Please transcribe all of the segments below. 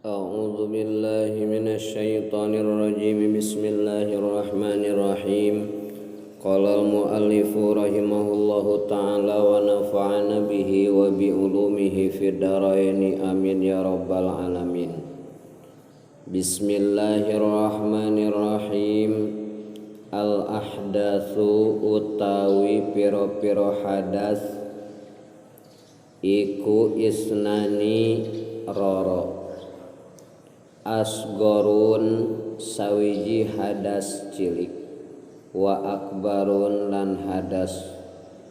A'udzu billahi minasyaitonir rajim. Bismillahirrahmanirrahim. Qala al-muallifu rahimahullahu ta'ala wa nafa'ana bihi wa bi ulumihi fid dharain. Amin ya rabbal alamin. Bismillahirrahmanirrahim. Al ahdatsu utawi pira-pira hadas iku isnani roro. Asgorun sawiji hadas cilik wa akbarun lan hadas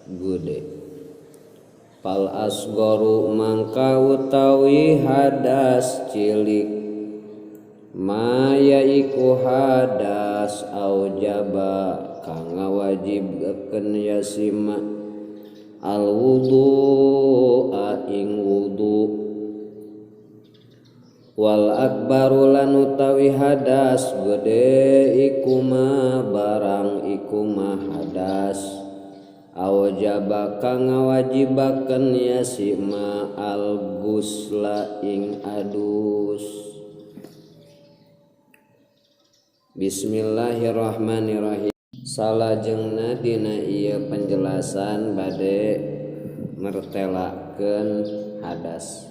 gede. Fal asgoru mangka utawi hadas cilik ma yaiku hadas aujaba kang ngawajibkeun yasima al wudu ing wudu. Wal akbaru lan utawi hadas gede iku ma barang iku ma hadas aujaba kang ngawajibakeun ya si ma al gusla ing adus. Bismillahirrahmanirrahim. Salajengna dina ieu penjelasan bade mertelakeun hadas.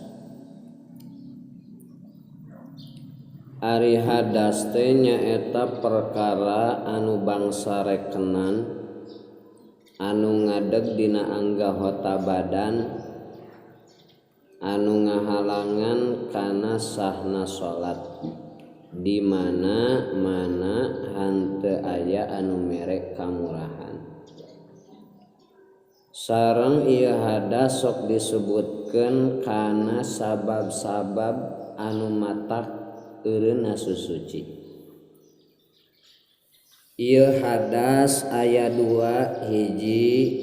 Ari hadas teh nyaeta perkara anu bangsa rekenan anu ngadeg dina anggota badan anu ngahalangan kana sahna salat di mana mana henteu aya anu mere kamurahan. Sareng ieu hadas sok disebutkeun kana sabab-sabab anu matak eureunna susuci. Ieu hadas aya dua, hiji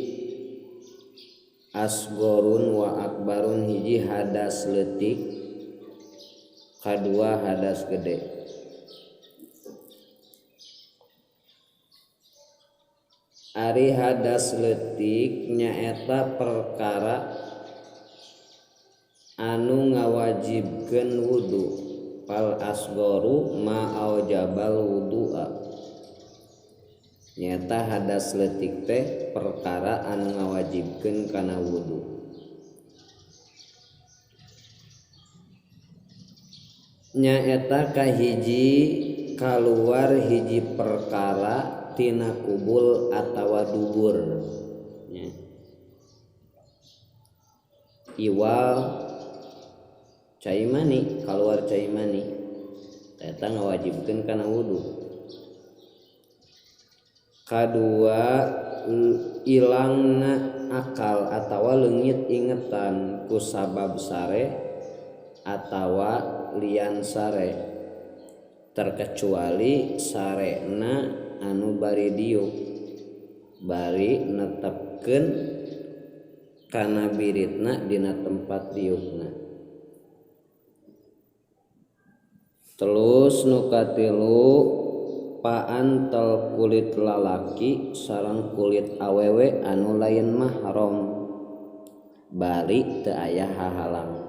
asgorun wa akbarun, hiji hadas leutik, kadua hadas gede. Ari hadas leutik nyaeta perkara anu ngawajibkeun wudu. Fal asgoru ma aujabal wudu'a. Nyata hadas leutik teh perkara anu ngawajibkeun kana wudu. Nyaeta kahiji kaluar hiji perkara tina kubul atawa dubur. Nya. Iwal cai mani, kaluar cai mani eta ngawajibkeun kana wudu. Kadua ilangna akal atawa leungit ingetan ku sabab sare atawa lian sare, terkecuali sarena anu bari diuk bari netepkeun kana biritna dina tempat diukna. Terus nu katilu paantel kulit lalaki sareng kulit awewe anu lain mahram bari teu aya hahalang.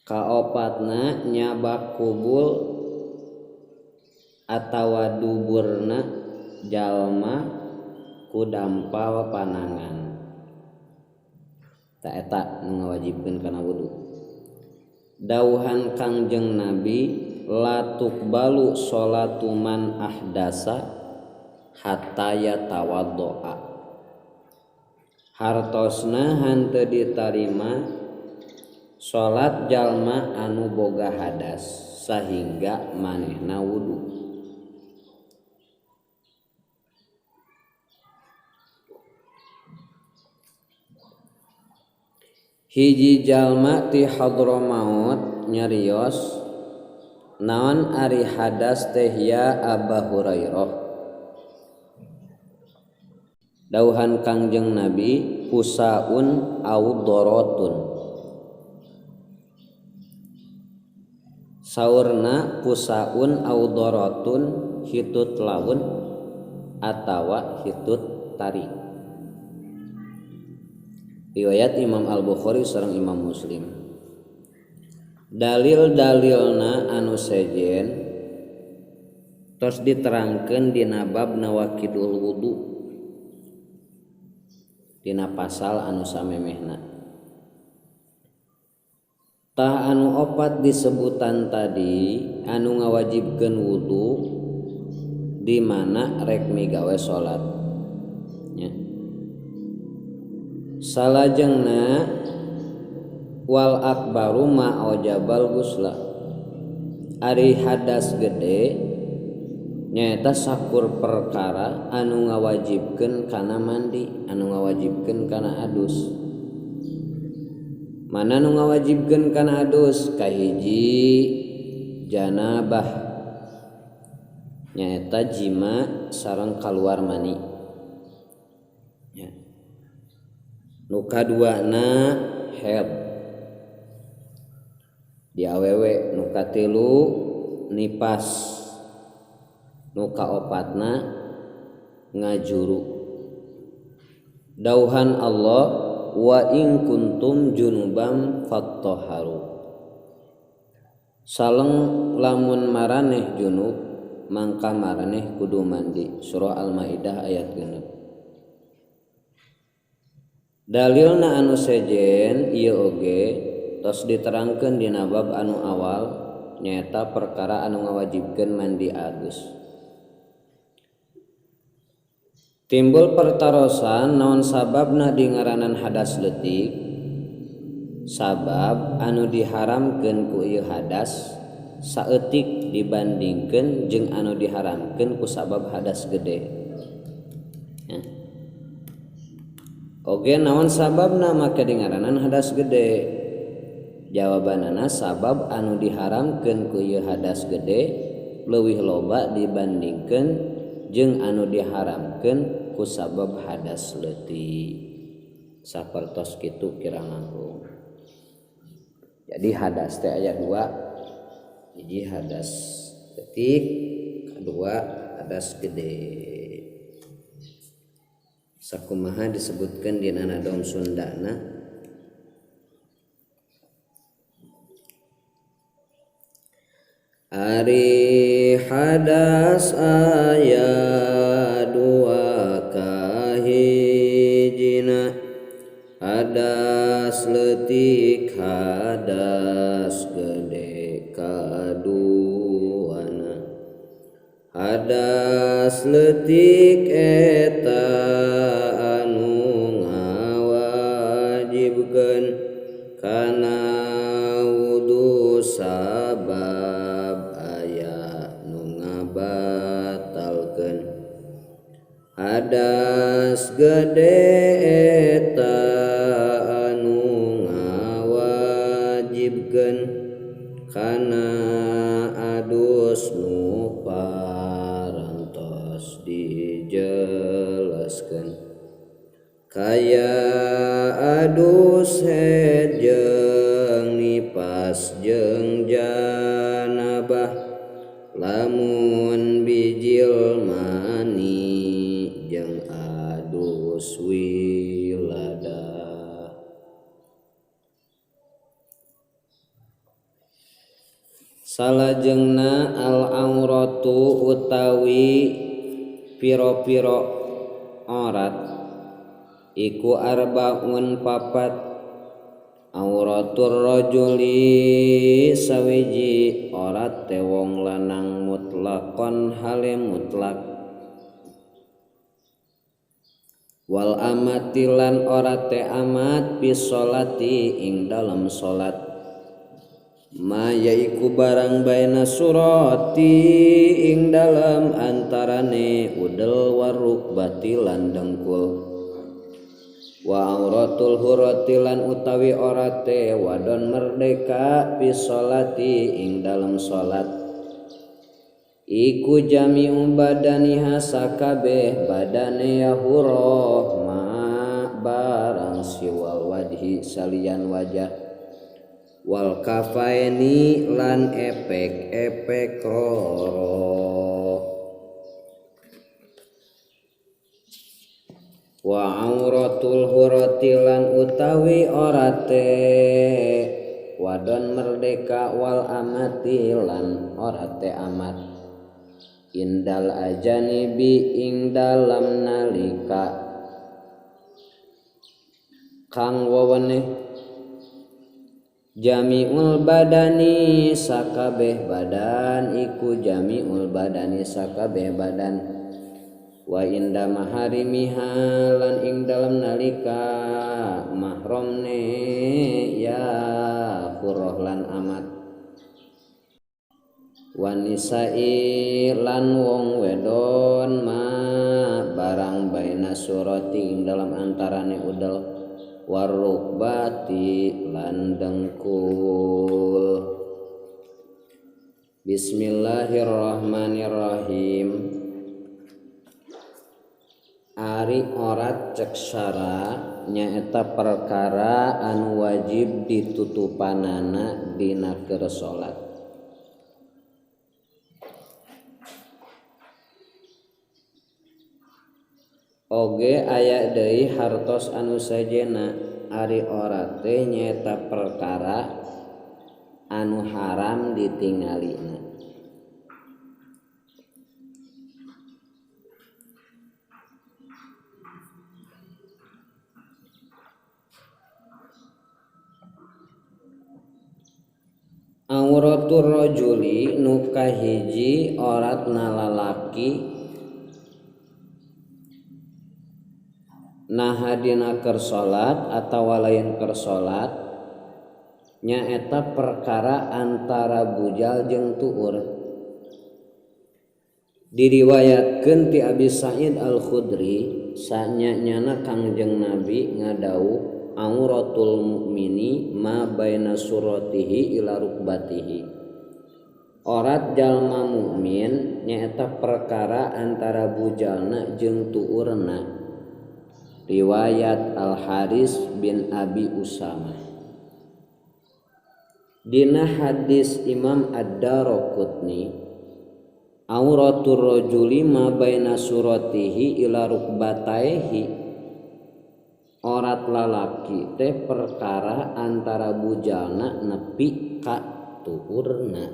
Kaopatna nyabak kubul atawa duburna jalma ku dampal panangan. Ta eta nu ngawajibkeun kana wudu. Dauhan Kangjeng Nabi la tuqbalu sholatu man ahdasa hatta yatawaddoa. Hartosna henteu ditarima salat jalma anu boga hadas sahingga manehna wudu. Hiji jalma ti Hadramaut nyarios naon ari hadas teh ya Aba Hurairah. Dauhan Kangjeng Nabi pusaun au dorotun. Saurna pusaun au dorotun hitut laun atawa hitut tarik. Riwayat Imam Al-Bukhari sareng Imam Muslim. Dalil-dalilna anu sejen tos diterangkeun dina bab nawaqidul wudu dina pasal anu samemehna. Tah anu opat disebutan tadi anu ngawajibkeun wudu di mana rek migawe salat. Ya. Salajengna wal akbaru ma aujabal gusla. Ari hadas gede nyaeta sakur perkara anu ngawajibkeun kana mandi, anu ngawajibkeun kana adus. Mana nu ngawajibkeun kana adus? Kahiji janabah nyaeta jima sareng kaluar mani. Ya. Nu kaduana haid di awewe, nu katilu nipas, nu kaopatna ngajuru. Dauhan Allah wa in kuntum junubam fattahharu. Saleng lamun maraneh junub mangka maraneh kudu mandi. Surah Al-Maidah ayat 6. Dalilna anu sejen ieu oge tos diterangkeun dina bab anu awal nyaeta perkara anu ngawajibkeun mandi adus. Timbul pertarosan naon sababna dingaranan hadas leutik? Sabab anu diharamkeun ku ieu hadas saeutik dibandingkeun jeung anu diharamkeun ku sabab hadas gede. Ya. Oge naon sababna make dingaranan hadas gede? Jawabanana sabab anu diharamkeun ku ieu hadas gede leuwih loba dibandingkeun jeung anu diharamkeun ku sabab hadas leutik. Sapertos kitu kira langkung. Jadi hadas teh aya dua, hiji hadas leutik, kedua hadas gede. Sakumaha disebutkeun dina nadom Sundana. Ari hadas aya dua kahijina, hadas leutik hadas gede kaduana. Hadas leutik eta anu ngawajibkeun kana wudu sabab aya nu ngabatalkeun. Hadas gede eta anu ngawajibkeun kana adus nu parantos dijelaskeun. Kaya adus haid jeung nipas jeung janabah lamun bijil mani jeung adus wiladah. Salajengna al auratu utawi piro-piro aurat iku arbaun papat. Auratur rajuli sawiji aurat te wong lanang mutlakon hale mutlak. Wal amati lan aurat te amat fi sholati ing dalem salat. Ma yaiku barang baina surati ing dalem antarane udel warukbati lan dengkul. Wa auratul hurati lan utawi orate wadon merdeka fi sholati ing dalem salat. Iku jami'u badaniha sakabeh badane ya hurah ma barang siwal wajhi salian wajah. Wal kafaini lan epek-epek roro. Wa auratul hurati lan utawi orate wadon merdeka wal amati lan orate amat indal ajanibi ing dalam nalika kang weweneh jamiul badani sakabeh badan iku jamiul badani sakabeh badan wa inda maharimiha lan ing dalam nalika mahromne ya hurrah lan amat wanisai lan wong wedon ma barang baina surati ing dalam antarane udel warukbati lan dengkul. Bismillahirrahmanirrahim. Ari orat cek syara nyaeta perkara anu wajib ditutupanana dina keur salat. Oge aya deui hartos anu sajena ari orat teh nyaeta perkara anu haram ditingalina. Auratur rajuli nu kahiji oratna lalaki naha dina keur salat atawa lain keur salat nyaeta perkara antara bujal jeung tuur. Diriwayatkeun ti Abi Sa'id Al-Khudri sanyanyana Kangjeng Nabi ngadawuh auratul mukmini ma baina suratihi ila rukbatihi. Orat jalma mukmin nyaeta perkara antara bujalna jeung tuurna. Riwayat Al Haris bin Abi Usamah. Dina hadis Imam Ad-Daraqutni auratur rajuli ma baina suratihi ila rukbataihi. Orat lalaki teh perkara antara bujalna nepi ka tuurna.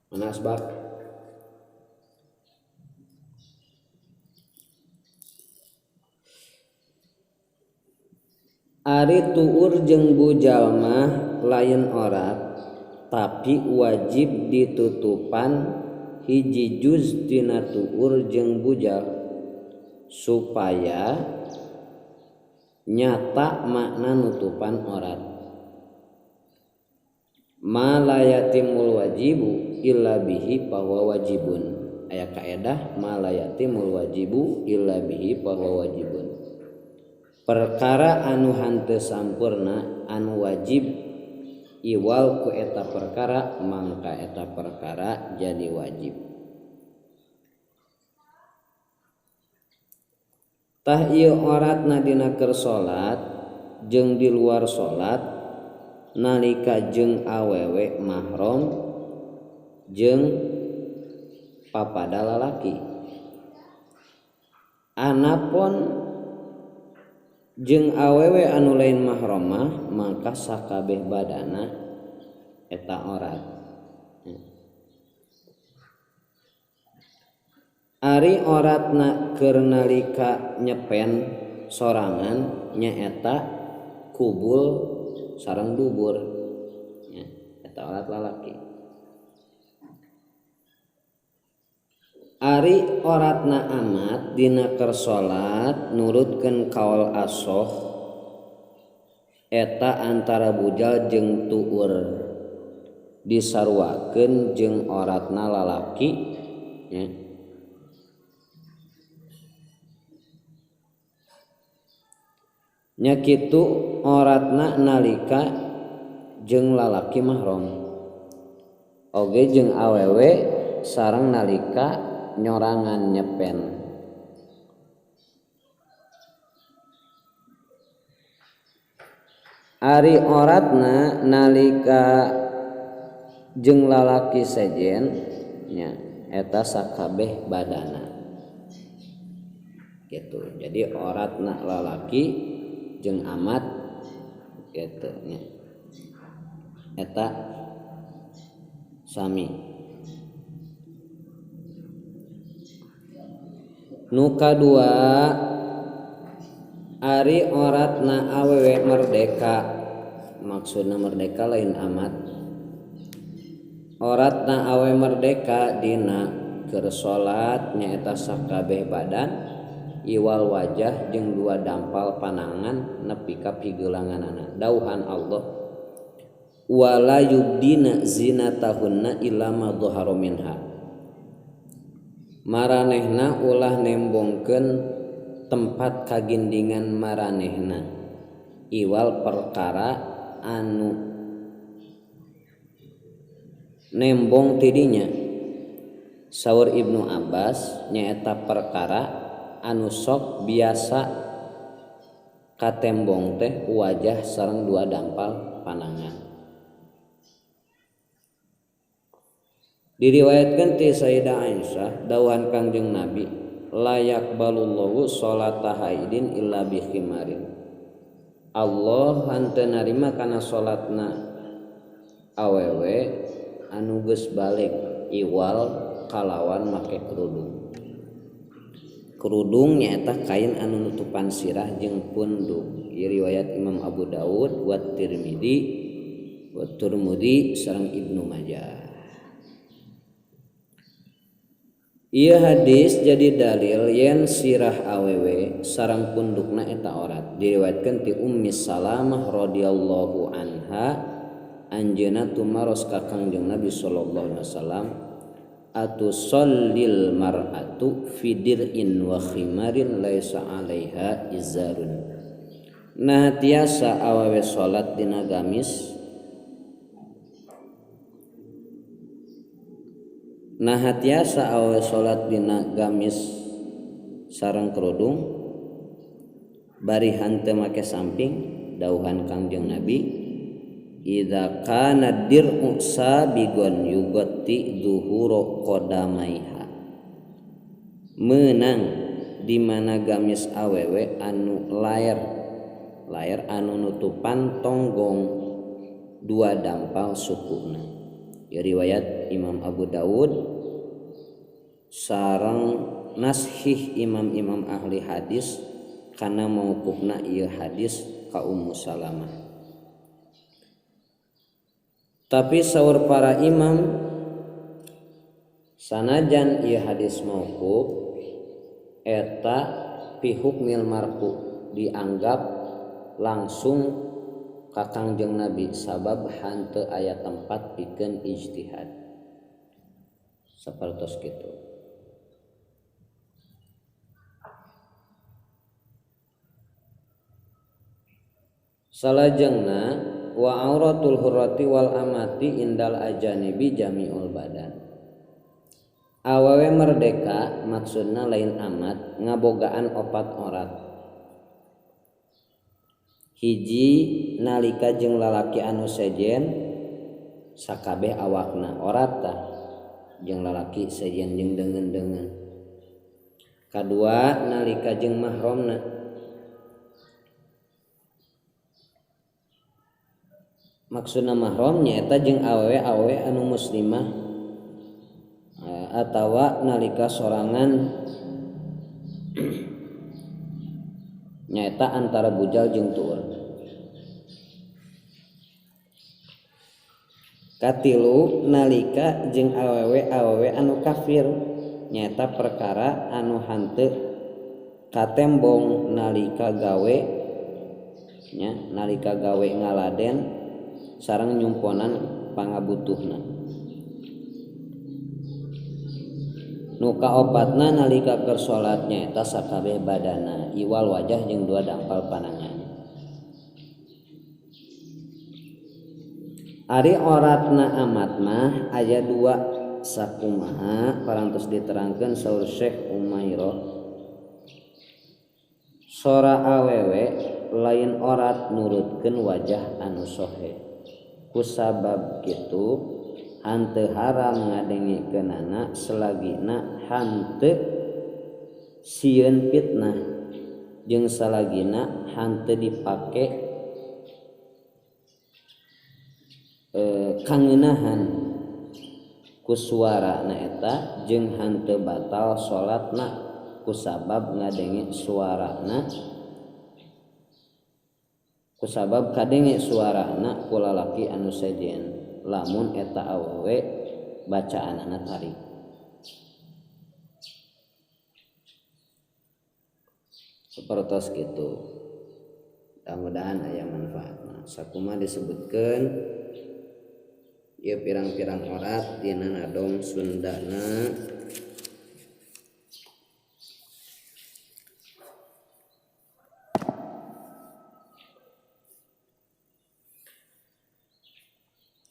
Mana asbab? Ari tuur jeung bujal mah lain orat tapi wajib ditutupan hiji juz tina tuur jeung bujal supaya nyata makna nutupan orat. Ma la yatimul wajibu illa bihi fahuwa wajibun. Aya kaedah ma la yatimul wajibu illa bihi fahuwa wajibun. Perkara anu hanteu sampurna anu wajib iwal ku eta perkara mangka eta perkara jadi wajib. Tah ieu oratna dina keur salat jeung di luar salat nalika jeung awewe mahram jeung papada lalaki. Anapun jeung awewe anu lain mahramah maka sakabeh badana eta orat. Ari oratna keur nalika nyepen sorangan nyaeta kubul sareng dubur nya, eta orat lalaki. Ari oratna amat dina keur salat nurutkeun kaul asoh eta antara bujal jeung tuur disaruakeun jeung oratna lalaki nya. Nya kitu oratna nalika jeung lalaki mahram oge jeung awewe sareng nalika nyorangan nyepen. Ari oratna nalika jeung lalaki sejen nya eta sakabeh badana gitu. Jadi oratna lalaki jeung amat gitu nya eta sami. Nu kadua ari oratna awewe merdeka, maksudna merdeka lain amat. Oratna awe merdeka dina keur salat nyaeta sakabeh badan iwal wajah jeung dua dampal panangan nepi ka pigelanganana. Dauhan Allah wala yubdina zinatahunna illa ma dhahara minha. Maranehna ulah nembongkeun tempat kagindingan maranehna iwal perkara anu nembong tidinya. Saur Ibnu Abbas nyaeta perkara anu sok biasa katembong teh wajah sareng dua dampal panangan. Diriwayatkeun ti Sayyidah Aisyah dawuhan Kangjeng Nabi layak balullahu sholata haidin illa bi khimarin. Allah henteu narima kana salatna awewe anu geus baleg iwal kalawan make kerudung. Kerudung nyaeta kain anu nutupan sirah jeung punduk. Ieu riwayat Imam Abu Daud wa Tirmidzi wa Turmudi sareng Ibnu Majah. Ieu hadis jadi dalil yen sirah awewe sareng pundukna eta orat. Diriwayatkeun ti Ummi Salamah radhiyallahu anha anjeunna tumaros ka Kangjeng Nabi sallallahu alaihi wasallam atusallil mar'atu fi dir'in wa khimarin laisa 'alaiha izarun. Nah tiasa awewe salat dina gamis, nah tiasa awewe salat dina gamis sareng kerudung bari henteu make samping. Dauhan Kangjeng Nabi idza kana dir'u sabigon yugatti zuhuru qadamaiha. Menang di mana gamis awewe anu layer layer anu nutupan tonggong dua dampal sukuna. Ya, riwayat Imam Abu Dawud sareng nashih imam-imam ahli hadis kana mauqufna ieu hadis ka Ummu Salamah. Tapi saur para imam sanajan ieu hadis mauquf eta fi hukmil marfu dianggap langsung ka Kangjeng Nabi sabab hanteu aya tempat pikeun ijtihad. Sapertos kitu. Salajengna wa auratul hurrati wal amati indal ajanibi jami'ul badan. Awewe merdeka maksudna lain amat ngabogaan opat orat. Hiji nalika jeung lalaki anu sejen sakabeh awakna orat tah jeung lalaki sejen jeung deungeun-deungeun. Kadua nalika jeung mahramna. Maksudna mahram nyaeta jeung awewe-awewe anu muslimah atawa nalika sorangan nyaeta antara bujal jeung tuur. Katilu nalika jeung awewe-awewe anu kafir nyaeta perkara anu hanteu katembong nalika gawe nya nalika gawe ngaladen sareng nyumponan pangabutuhna. Nu kaopatna nalika keur salat nyaeta sakabeh badana iwal wajah jeung dua dampal panangan. Ari oratna amat mah aya dua sakumaha parantos diterangkeun saur Syekh Umairah. Sora awewe lain orat nurutkeun wajah anu sohe. Kusabab kitu Hanteu haram ngadengekeunana selagina hanteu sieun fitnah jeung salagina hanteu dipake kangeunahan ku suarana eta jeung hanteu batal salatna kusabab ngadenge suarana kusabab kadenge suarana ku lalaki anu sejen lamun eta awewe bacaanana tarik. Sapertos kitu. Mudah-mudahan aya manfaatna. Sakumaha disebutkeun ieu pirang-pirang orat dina nadom Sundana.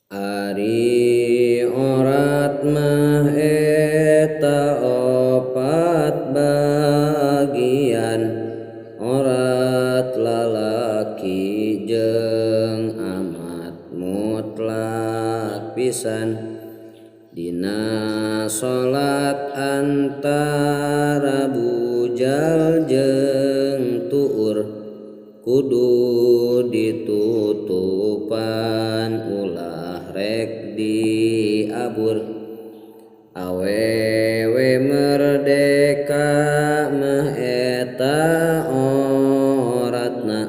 Ari orat mah eta opat bagian, orat lalaki jeung amat mutlak pisan. Dina salat antara bujal jeung tuur kudu ditutupan ulah rek diabur. Awewe merdeka mah eta oratna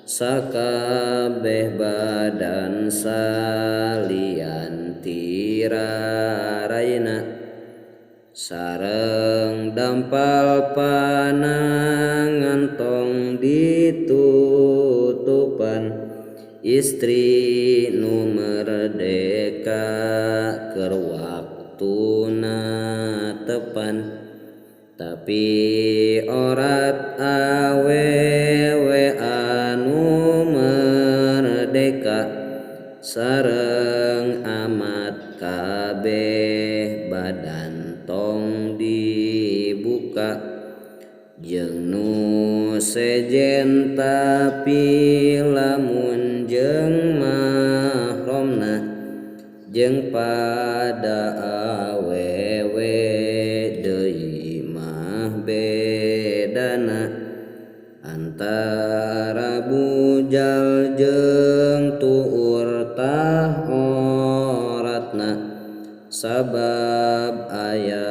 sakabeh badan salian tiraraina sareng dampal panangan tong ditutupan. Istri nu merdeka keur waktuna tepan, tapi orat awewe anu merdeka sareng amat kabeh badan tong dibuka. Jeung nu sejen tapi lamun jeung mahramna jeung pada awewe deui mah bedana antara bujal jeung tuur tah oratna sabab aya